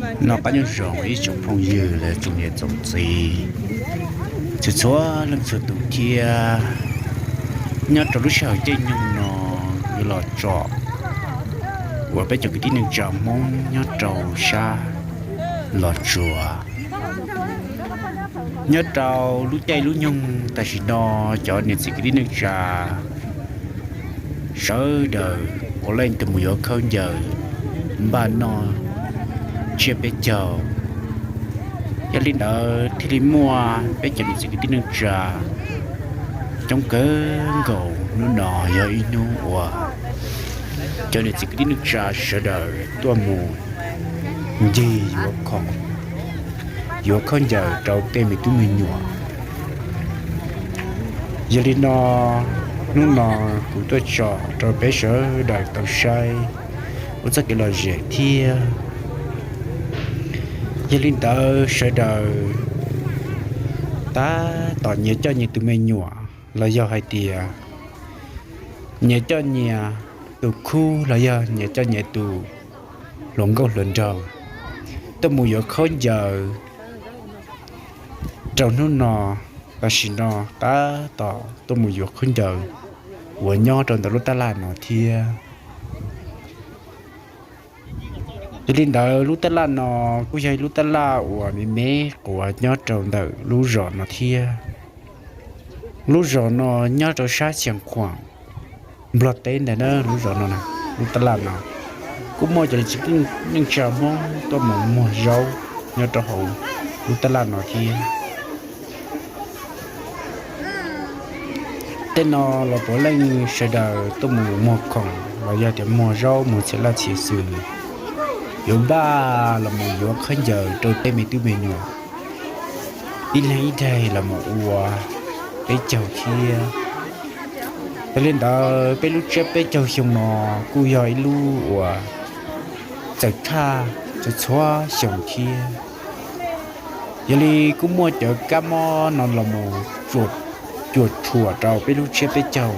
Noj qab nyob zoo ib tsoom phooj ywg los tsoom niam tsoom txiv, txhua txhua leej txhua tus thiab. Nyob rau lub sij hawm caij nyoog no, yuav los tsom uas peb cov kwv tij neej tsa Hmoob nyob rau sab Los Tsuas. Nyob rau lub caij lub nyoog tam sim no, cov niam txiv kwv tij neej tsa sawv daws puav leej tus mus yuav khaub ncaws npaj noj tsiab peb caug. Yog li ntawd thiaj li muaj peb cov niam txiv kwv tij neej tsa coob kawg nkaus. Hnub no yog ib hnub uas cov niam txiv kwv tij neej tsa sawv daws tuaj mus ncig yuav khoom, yuav khaub ncaws rau tej me tub me nyuam. Yog li no, hnub no kuv tuaj tsom rau peb sawv daws tau saib ua txoj kev lom zem thiab. Yog li ntawd sawv daws tab tom nyias coj nyias tus me nyuam los yog hais tias nyias coj nyias tus khub los yog nyias coj nyias tus hluas nkauj hluas nraug tuaj mus yuav khaub ncaws rau hnub no. Tam sim no tab tom tuaj mus yuav khaub ncaws uas nyob rau ntawm lub tab laj no thiab. Yog li ntawd lub tab laj no kuj yog ib lub tab laj uas me me quas nyob rau ntawm lub zos no thiab. Lub zos no nyob rau sab Xeev Khuam, Nplog teb ntag na. Lub zos no, lub tab laj no kuj muaj cov niam txiv kwv tij neej tsa Hmoob tuaj mus muag zaub nyob rau hauv lub tab laj no thiab. Tej no los puav leej sawv daws tuaj mus muag khoom los yog tias muag zaub muag txhia laj txhia xwm, yuav npaj los mus yuav khaub ncaws rau tej me tub me nyuam ib leeg ib daig los mus ua peb caug thiab. Yog li ntawd peb lub tsiab peb caug xyoo no kuj yog ib lub uas txawm tshaj txhua txhua xyoo thiab. Yog li kuj muaj cov kab mob no los mus cuam tshuam rau peb lub tsiab peb caug.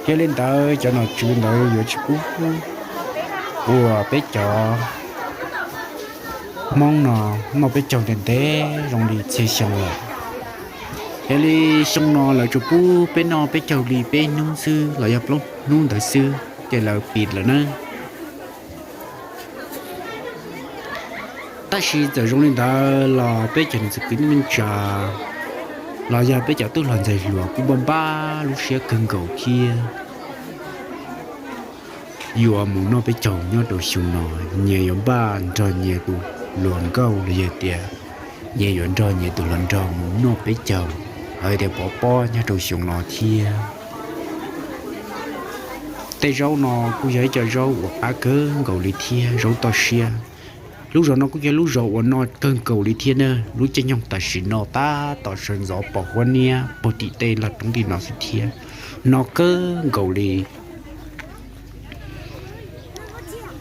Yog li ntawd cov nom tswv ntawd yuav tsis pub uas peb cov Hmoob no noj peb caug ntev ntev zoo li txhia xyoo lawm. Yog li xyoo no lawv tsuas pub peb noj peb caug li peb hnub xwb los yog plaub hnub ntawd xwb ces lawv pim lawm na. Tab sis txawm zoo li ntawd los peb cov niam txiv kwv tij neej tsa los yog peb cov tub hluas ntxhais hluas kuj npaj npaj lub siab kawg nkaus thiab. Yuav mus noj peb caug nyob rau xyoo no, nyias yuav npaj nrog nyias tus hluas nkauj los yog tias nyias yuav nrog nyias tus hluas nraug mus noj peb caug, los yog tias pov pob nyob rau xyoo no thiab. Tej zaub no kuj yog ib co zaub uas qab kawg nkaus li thiab, zaub toj siab. Lub zos no kuj yog lub zos uas no kawg nkaus li thiab na. Lub caij nyoog tam sim no tab tom sawv ntxov pom huab niab puag tim tej log roob li no xwb thiab, no kawg nkaus li.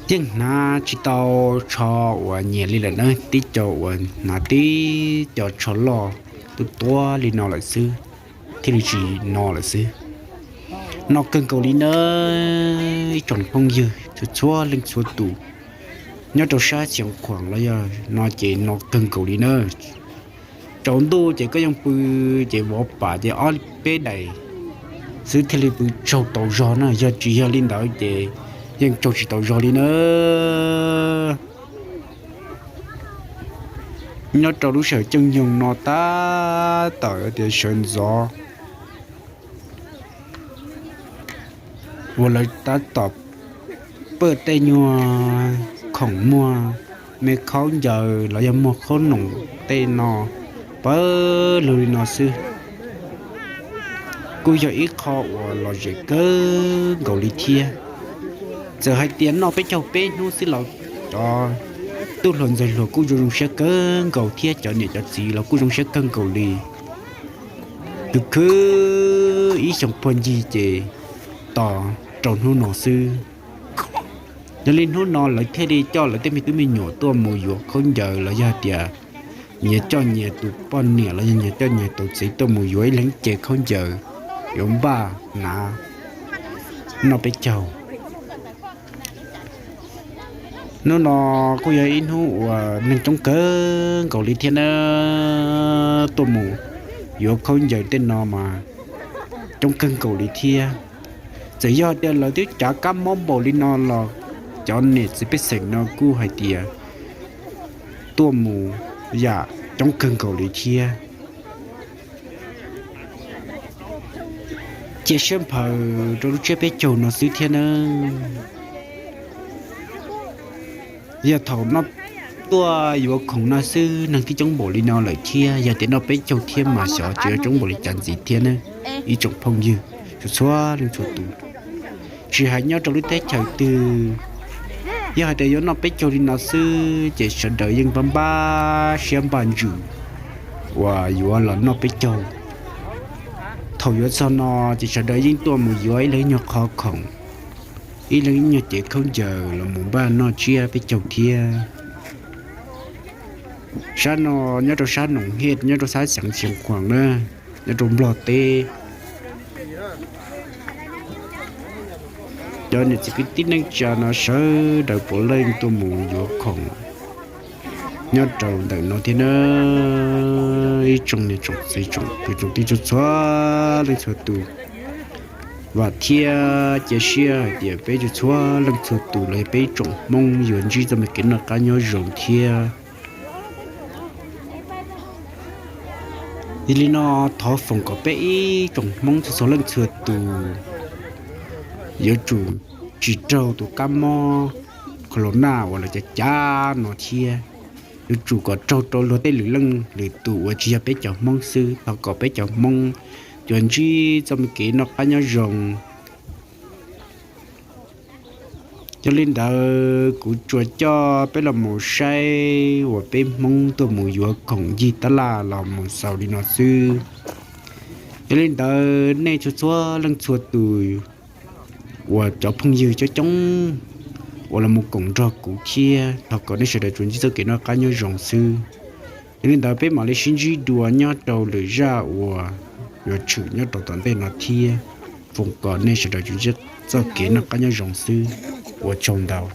Yeej hnav tsis tau tsho uas nyias li lawm na, tib co uas hnav tib co tsho loj tuab tuab li no lawm xwb, thiaj li tsis no lawm xwb. No kawg nkaus li na, ib tsoom phooj ywg txhua txhua leej txhua tus nyob rau sab Xeev Khuam los yog no ces no kawg nkaus li na. Tsaus ntuj ces koj yeej pw ces vov pam ces ob peb daim xwb thiaj li pw tsaug tau zog na, yog tsis yog li ntawd ces yeej tsaug tsis tau zog li na. Nyob rau lub sij hawm caij nyoog no tab tom tias sawv ntxov uas lawv tab tom paj tej nyuag khoom muag me khaub ncaws los yog muag khaub noom tej no pawg lug li no xwb. Kuj yog ib qho uas lom zem kawg nkaus li thiab. Txawm hais tias noj peb caug peb hnub xwb los cov tub hluas ntxhais hluas kuj zoo zoo siab kawg nkaus thiab cov niam cov txiv los kuj zoo siab kawg nkaus li. Tus khwb ib xyoos puag ncig ces tos rau hnub no xwb. Yog li hnub no lawv thiaj li coj lawv tej me tub me nyuam tuaj mus yuav khaub ncaws los yog tias nyias coj nyias tus poj niam los yog nyias coj nyias tus txiv tuaj mus yuav ib leeg ce khaub ncaws, yuav npaj hnav noj peb caug. Hnub no kuj yog ib hnub uas neeg coob kawg nkaus li thiab nawb. Tuaj mus yuav khaub ncaws tej no mas coob kawg nkaus li thiab. Txawm yog tias lawv twb cav kab mob npaum li no los cov niam txiv pej xeem no kuj hais tias tuaj mus yam coob kawg nkaus li thiab. Cia siab nphaws rau lub tsiab peb caug no xwb thiab nawb. Yog thaum no tuaj yuav khoom no xwb neeg twb coob npaum li no lawm thiab, yog tias noj peb caug thiab mas xyov tseem yuav coob npaum li cas ntxiv thiab nawb. Ib tsoom phooj ywg txhua txhua leej txhua tus, tsis hais nyob rau lub teb chaws twg, yog hais tias yuav noj peb caug li no xwb ces sawv daws yeej npaj npaj siab npaj ntsws uas yuav los noj peb caug. Thaum yuav txog no ces sawv daws yeej tuaj mus yuav ib leeg ib nyuag qhov khoom, ib leeg ib nyuag cev khaub ncaws los mus npaj noj tsiab peb caug thiab. Sab no nyob rau sab Noom Hej, nyob rau sab xeev Xeev Khuam na, nyob rau Nplog teb. Cov niam txiv kwv tij neej tsa no sawv daws puav leej tuaj mus yuav khoom nyob rau ntawm no thiab na. Ib tsoom niam tsoom txiv tsoom kwv tsoom tij txhua txhua leej txhua tus, vam thiab cia siab hais tias peb txhua txhua leej txhua tus los yog peb ib tsoom Hmoob yuav ntsib txoj me kev noj qab nyob zoo thiab. Yog li no, thov foom kom peb ib tsoom Hmoob txhua txhua leej txhua tus yuav tsum tsis raug tus kab mob corona uas lawv cav cav no thiab. Yuav tsum kom raug rau luag tej lwm leej lwm tus uas tsis yog peb cov Hmoob xwb. Thov kom peb cov Hmoob yuav ntsib txoj me kev noj qab nyob zoo. Yog li ntawd, kuv tsuas coj peb los mus saib uas peb Hmoob tuaj mus yuav khoom ncig tab laj los mus xaus li no xwb. Yog li ntawd, nej txhua txhua leej txhua tus uas cov phooj ywg coob coob uas los mus koom nrog kuv thiab, thov kom nej sawv daws tsuas ntsib txoj kev noj qab nyob zoo xwb. Yog li ntawd, peb mam li sib ntsib dua nyob rau lwm zaj uas yuav tshwm nyob rau tom ntej no thiab. Foom kom nej sawv daws tsuas ntsib txoj kev noj qab nyob zoo xwb. Ua tsaug ntau.